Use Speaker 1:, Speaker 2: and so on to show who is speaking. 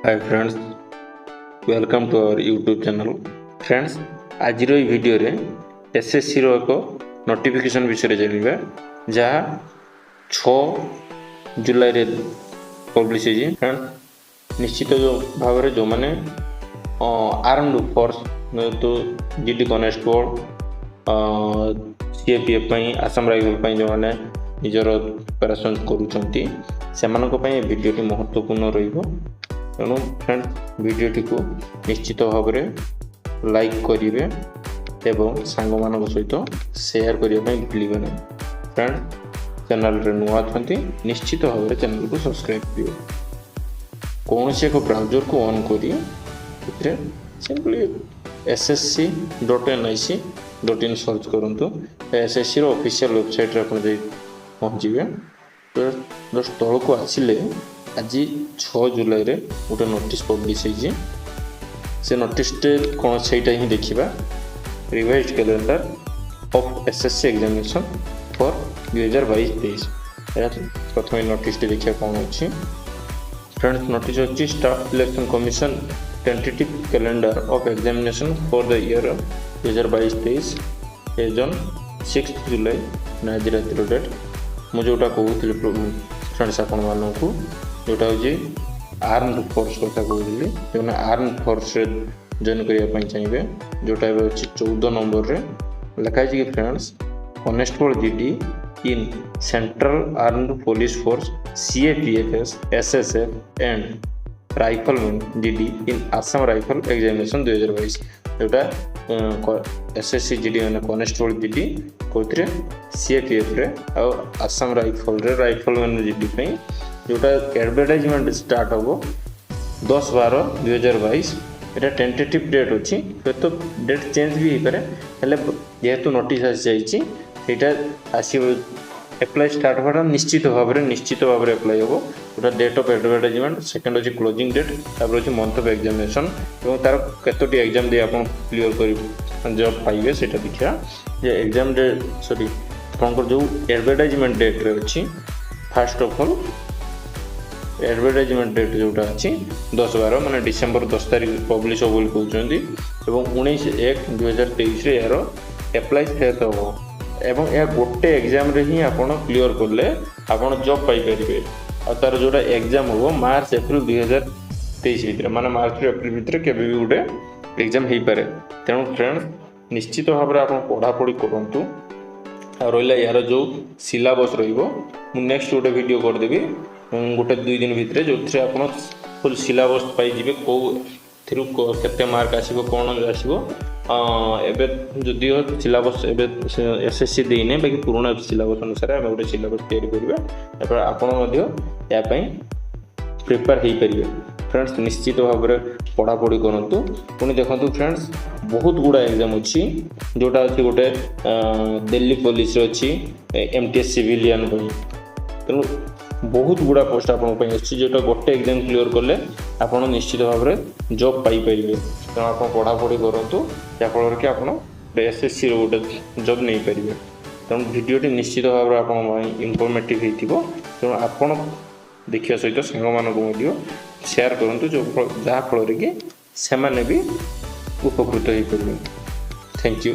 Speaker 1: Hi friends, welcome to our YouTube channel. Friends, ଆଜିର ଏହି ଭିଡ଼ିଓରେ ଏସ୍ଏସ୍ସିର ଏକ ନୋଟିଫିକେସନ୍ ବିଷୟରେ ଜାଣିବା, ଯାହା 6 ଜୁଲାଇରେ ପବ୍ଲିଶ ହେଇଛି। ଫ୍ରେଣ୍ଡସ୍, ନିଶ୍ଚିତ ଭାବରେ ଯେଉଁମାନେ ଆର୍ମଡ ଫୋର୍ସ, ଯେହେତୁ ଜିଡି କନେଷ୍ଟବଳ, ସିଏପିଏଫ୍ ପାଇଁ, ଆସାମ ରାଇଫଲ୍ ପାଇଁ ଯେଉଁମାନେ ନିଜର ପ୍ରିପାରେସନ୍ କରୁଛନ୍ତି, ସେମାନଙ୍କ ପାଇଁ ଏ ଭିଡ଼ିଓଟି ମହତ୍ତ୍ୱପୂର୍ଣ୍ଣ ରହିବ। ତେଣୁ ଫ୍ରେଣ୍ଡ, ଭିଡ଼ିଓଟିକୁ ନିଶ୍ଚିତ ଭାବରେ ଲାଇକ୍ କରିବେ ଏବଂ ସାଙ୍ଗମାନଙ୍କ ସହିତ ସେୟାର କରିବା ପାଇଁ ଭୁଲିବେ ନାହିଁ। ଫ୍ରେଣ୍ଡ, ଚ୍ୟାନେଲରେ ନୂଆ ଅଛନ୍ତି, ନିଶ୍ଚିତ ଭାବରେ ଚ୍ୟାନେଲକୁ ସବସ୍କ୍ରାଇବ୍ କରିବେ। କୌଣସି ଏକ ବ୍ରାଉଜରକୁ ଅନ୍ କରି ଏଥିରେ simply ssc.nic.in search କରନ୍ତୁ। ଏସ୍ଏସ୍ସିର ଅଫିସିଆଲ୍ ୱେବସାଇଟ୍ରେ ଆପଣ ଯାଇ ପହଞ୍ଚିବେ। ତ ଜଷ୍ଟ ତଳକୁ ଆସିଲେ ଆଜି 6 ଜୁଲାଇରେ ଗୋଟେ ନୋଟିସ୍ ପବ୍ଲିଶ ହେଇଛି। ସେ ନୋଟିସ୍ଟେ କ'ଣ, ସେଇଟା ହିଁ ଦେଖିବା। Revised calendar of SSC examination for 2022-23। ଏହା ପ୍ରଥମେ ନୋଟିସ୍ଟି ଦେଖିବା କ'ଣ ଅଛି। ଫ୍ରେଣ୍ଡସ୍, ନୋଟିସ୍ ଅଛି, Staff Selection Commission tentative calendar of examination for the year 2022-23 as on 6 July। ଆଜି ରାତିର ଡେଟ୍। ମୁଁ ଯେଉଁଟା କହୁଥିଲି ଫ୍ରେଣ୍ଡସ୍ ଆପଣମାନଙ୍କୁ, ଯେଉଁଟା ହେଉଛି ଆର୍ମଡ ଫୋର୍ସ କଥା କହୁଥିଲି, ଯେଉଁମାନେ ଆର୍ମ ଫୋର୍ସରେ ଜଏନ୍ କରିବା ପାଇଁ ଚାହିଁବେ, ଯେଉଁଟା ଏବେ ଅଛି 14 ନମ୍ବରରେ ଲେଖା ହେଇଛି କି friends, constable GD in Central Armed Police Force, CAPFs, SSF and rifleman GD in Assam Rifle examination 2022। ଯେଉଁଟା ଏସ୍ଏସ୍ସି ଜିଡି ମାନେ କନେଷ୍ଟବଳ ଜିଡି କେଉଁଥିରେ, ସିଏପିଏଫ୍ରେ ଆଉ ଆସାମ ରାଇଫଲରେ ରାଇଫଲମ୍ୟାନ୍ ଜିଡି ପାଇଁ ଯେଉଁଟା ଆଡ଼ଭର୍ଟାଇଜମେଣ୍ଟ ଷ୍ଟାର୍ଟ ହେବ 10-12-2022। ଏଇଟା ଟେଣ୍ଟେଟିଭ୍ ଡେଟ୍ ଅଛି, ହୁଏତ ଡେଟ୍ ଚେଞ୍ଜ ବି ହେଇପାରେ। ହେଲେ ଯେହେତୁ ନୋଟିସ୍ ଆସିଯାଇଛି, ସେଇଟା ଆସିବ। ଆପ୍ଲାଏ ଷ୍ଟାର୍ଟ ହେବାଟା ନିଶ୍ଚିତ ଭାବରେ ଆପ୍ଲାଏ ହେବ। ଗୋଟେ ଡେଟ୍ ଅଫ୍ ଆଡ଼ଭର୍ଟାଇଜମେଣ୍ଟ, ସେକେଣ୍ଡ ଅଛି କ୍ଲୋଜିଂ ଡେଟ୍, ତାପରେ ଅଛି ମନ୍ଥ ଅଫ୍ ଏକ୍ଜାମିନେସନ୍ ଏବଂ ତା'ର କେତୋଟି ଏକ୍ଜାମ୍ ଦେଇ ଆପଣ କ୍ଲିୟର୍ କରି ଜବ୍ ପାଇବେ, ସେଇଟା ଦେଖିବା। ଯେ ଏକ୍ଜାମ୍ ଡେଟ୍, ସରି, ଆପଣଙ୍କର ଯେଉଁ ଆଡ଼ଭର୍ଟାଇଜମେଣ୍ଟ ଡେଟ୍ରେ ଅଛି, first of all advertisement date ଯେଉଁଟା ଅଛି 10-12, ମାନେ ଡିସେମ୍ବର 10 ତାରିଖ ପବ୍ଲିଶ ହେବ ବୋଲି କହୁଛନ୍ତି ଏବଂ 19-1-2023ରେ ଏହାର ଆପ୍ଲାଏ ଶେଷ ହେବ ଏବଂ ଏହା ଗୋଟେ ଏକ୍ଜାମ୍ରେ ହିଁ ଆପଣ କ୍ଲିଅର୍ କଲେ ଆପଣ ଜବ୍ ପାଇପାରିବେ। ଆଉ ତା'ର ଯେଉଁଟା ଏକ୍ଜାମ୍ ହେବ ମାର୍ଚ୍ଚ ଏପ୍ରିଲ 2023 ଭିତରେ, ମାନେ ମାର୍ଚ୍ଚରୁ ଏପ୍ରିଲ ଭିତରେ କେବେ ବି ଗୋଟେ ଏକ୍ଜାମ୍ ହେଇପାରେ। ତେଣୁ ଫ୍ରେଣ୍ଡ, ନିଶ୍ଚିତ ଭାବରେ ଆପଣ ପଢ଼ାପଢ଼ି କରନ୍ତୁ। ଆଉ ରହିଲା ଏହାର ଯେଉଁ ସିଲାବସ୍ ରହିବ, ମୁଁ ନେକ୍ସଟ ଗୋଟେ ଭିଡ଼ିଓ କରିଦେବି ଗୋଟେ 2 ଦିନ ଭିତରେ, ଯେଉଁଥିରେ ଆପଣ ଫୁଲ୍ ସିଲାବସ୍ ପାଇଯିବେ, କେଉଁଥିରୁ କେତେ ମାର୍କ ଆସିବ, କ'ଣ ଆସିବ। ଏବେ ଯଦିଓ ସିଲାବସ୍ ଏବେ ଏସ୍ଏସ୍ସି ଦେଇନି, ବାକି ପୁରୁଣା ସିଲାବସ୍ ଅନୁସାରେ ଆମେ ଗୋଟେ ସିଲାବସ୍ ତିଆରି କରିବା। ତାପରେ ଆପଣ ମଧ୍ୟ ଏହା ପାଇଁ ପ୍ରିପେୟାର ହେଇପାରିବେ। ଫ୍ରେଣ୍ଡସ୍, ନିଶ୍ଚିତ ଭାବରେ ପଢ଼ାପଢ଼ି କରନ୍ତୁ। ପୁଣି ଦେଖନ୍ତୁ ଫ୍ରେଣ୍ଡସ୍, ବହୁତ ଗୁଡ଼ା ଏକ୍ଜାମ୍ ଅଛି। ଯେଉଁଟା ଅଛି ଗୋଟେ ଦିଲ୍ଲୀ ପୋଲିସରେ ଅଛି, ଏମ୍ଟିଏସ୍ ସିଭିଲିଆନ୍ ପାଇଁ। ତେଣୁ ବହୁତ ଗୁଡ଼ା ପୋଷ୍ଟ ଆପଣଙ୍କ ପାଇଁ ଆସୁଛି, ଯେଉଁଟା ଗୋଟେ ଏକ୍ଜାମ୍ କ୍ଲିଅର୍ କଲେ ଆପଣ ନିଶ୍ଚିତ ଭାବରେ ଜବ୍ ପାଇପାରିବେ। ତେଣୁ ଆପଣ ପଢ଼ାପଢ଼ି କରନ୍ତୁ, ଯାହାଫଳରେ କି ଆପଣ ଏସ୍ଏସ୍ସିର ଗୋଟେ ଜବ୍ ନେଇପାରିବେ। ତେଣୁ ଭିଡ଼ିଓଟି ନିଶ୍ଚିତ ଭାବରେ ଆପଣଙ୍କ ପାଇଁ ଇନଫର୍ମେଟିଭ୍ ହେଇଥିବ। ତେଣୁ ଆପଣ ଦେଖିବା ସହିତ ସାଙ୍ଗମାନଙ୍କୁ ମଧ୍ୟ ସେୟାର କରନ୍ତୁ, ଯେଉଁ ଯାହାଫଳରେ କି ସେମାନେ ବି ଉପକୃତ ହେଇପାରିବେ। Thank you.